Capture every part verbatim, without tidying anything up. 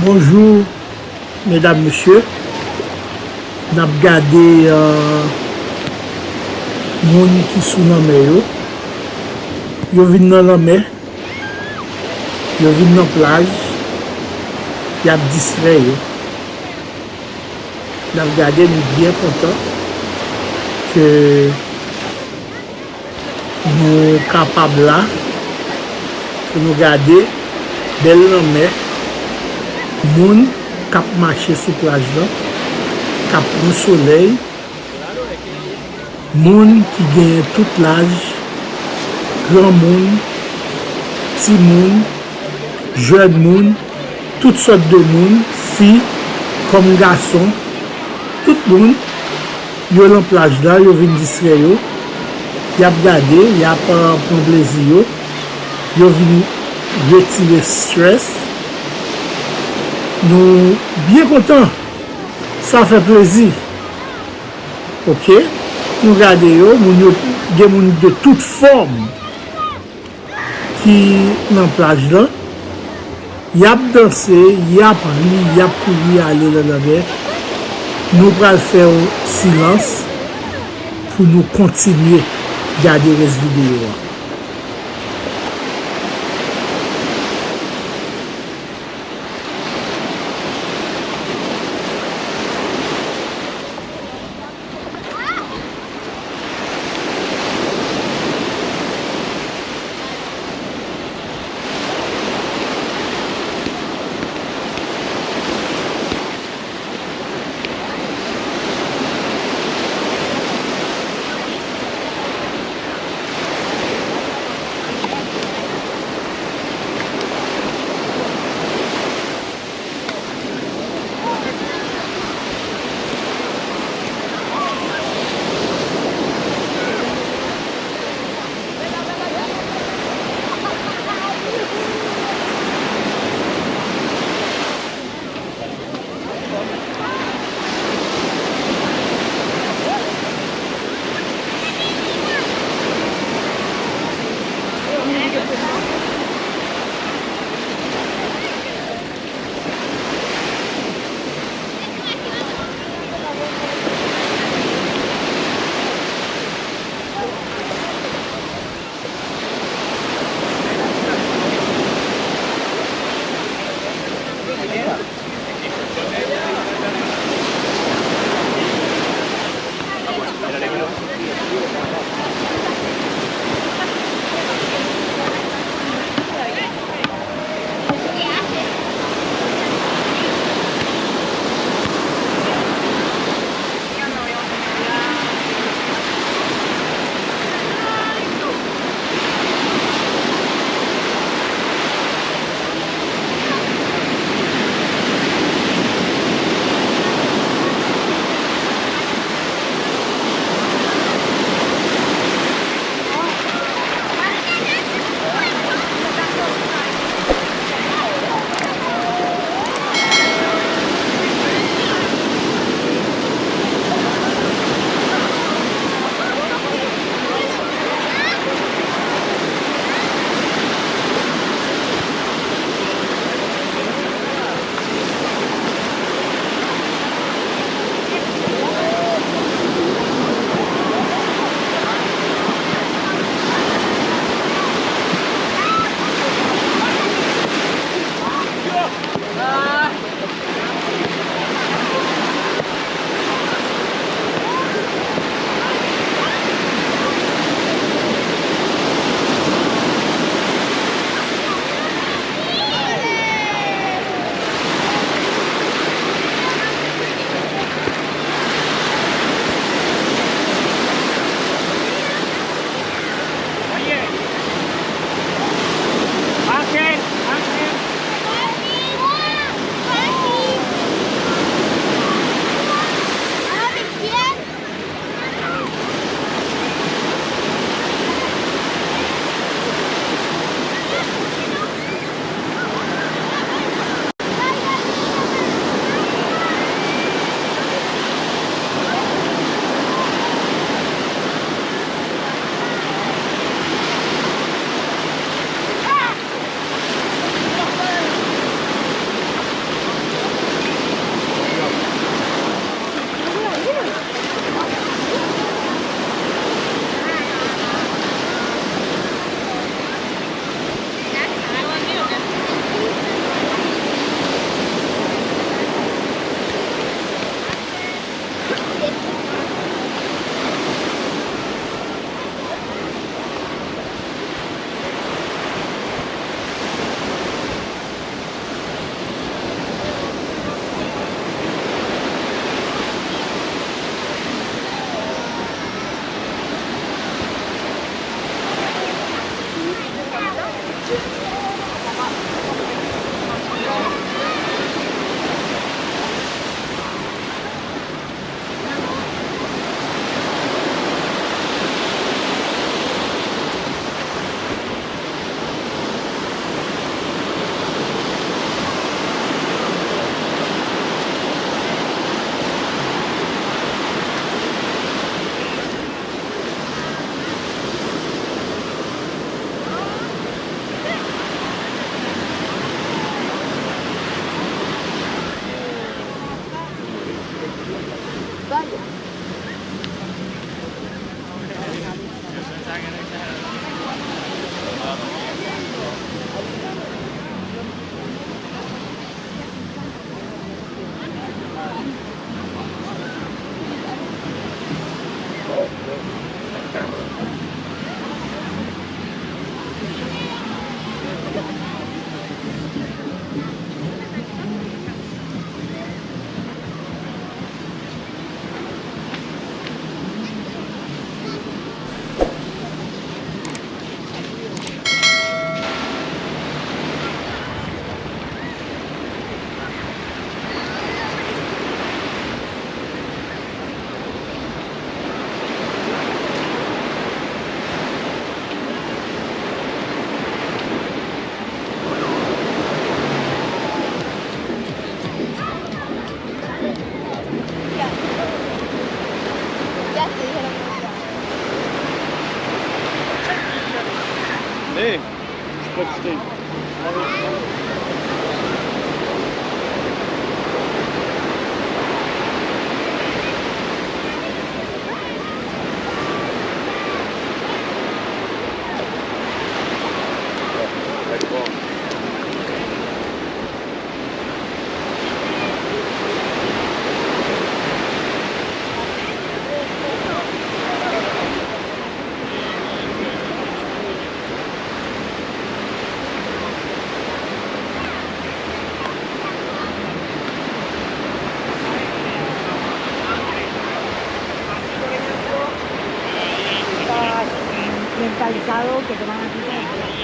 Bonjou, medam, mesye. N ap gade, euh, moun ki sou lanmè yo. Yo vin nan lanmè. Yo vin nan plaj. Y ap distrè yo. N ap gade, nou byen kontan ke nou kapab la pou nou gade bèl lanmè, moun k ap mache sou plaj lan, k ap pran solèy, moun ki genyen tout laj, granmoun, timoun, jèn moun, tout sòt de moun, fi kòm gason, tout moun, yo lan plaj la, yo vin distrè yo, y ap gade, y ap, euh, pran plezi yo, yo vin retire strès. Nou byen kontan, sa fè plezi. Oke, nou gade yo, moun yo, gen moun de tout fòm ki nan plaj lan. Y ap danse, y ap ri, y ap kouri ale nan lanmè. Nou pral fè yon silans pou nou kontinye gade rès videyo a. Hey, stop, stay. Mentalizado que te van a quitar.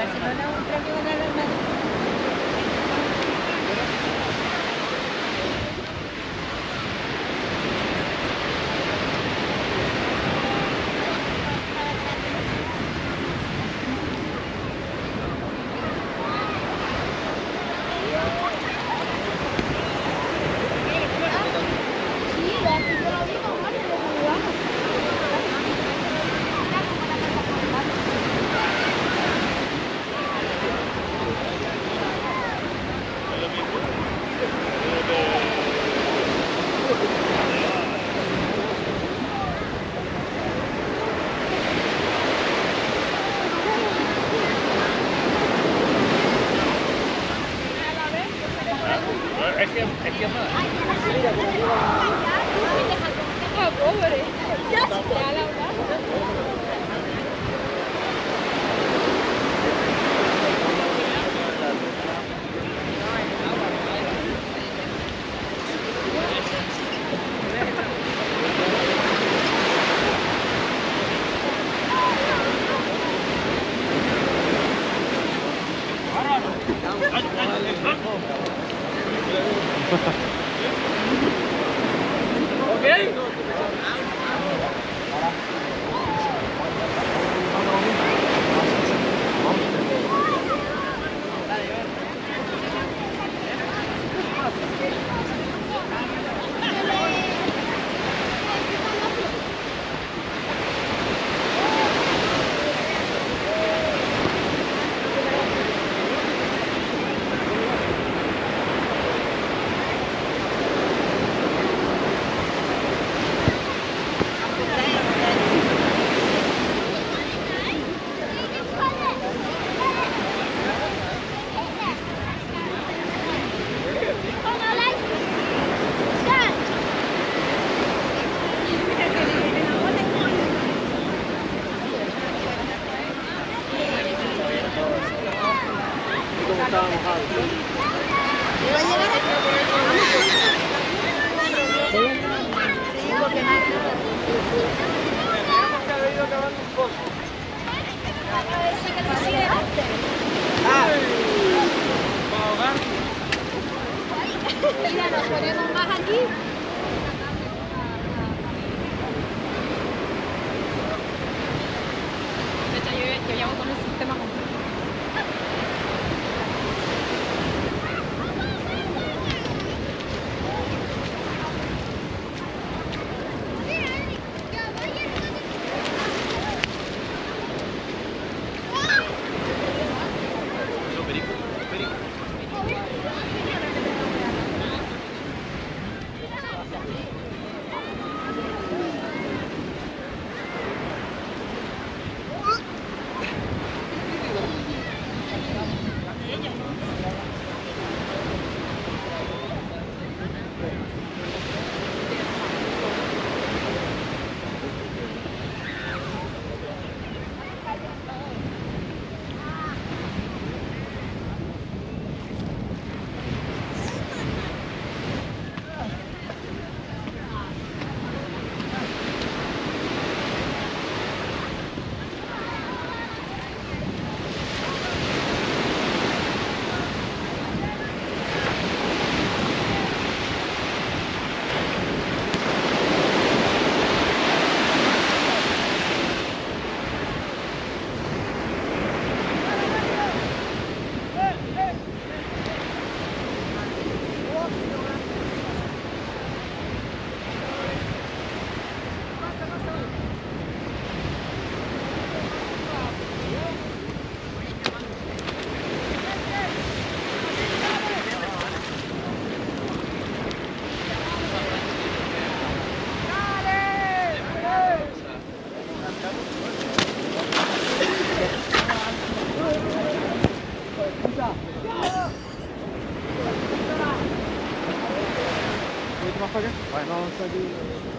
Barcelona, un premio ganaron más. Mira, nos ponemos más aquí. Fecha, yo, yo ya voy con el sistema completo. Wait, motherfucker. Why not?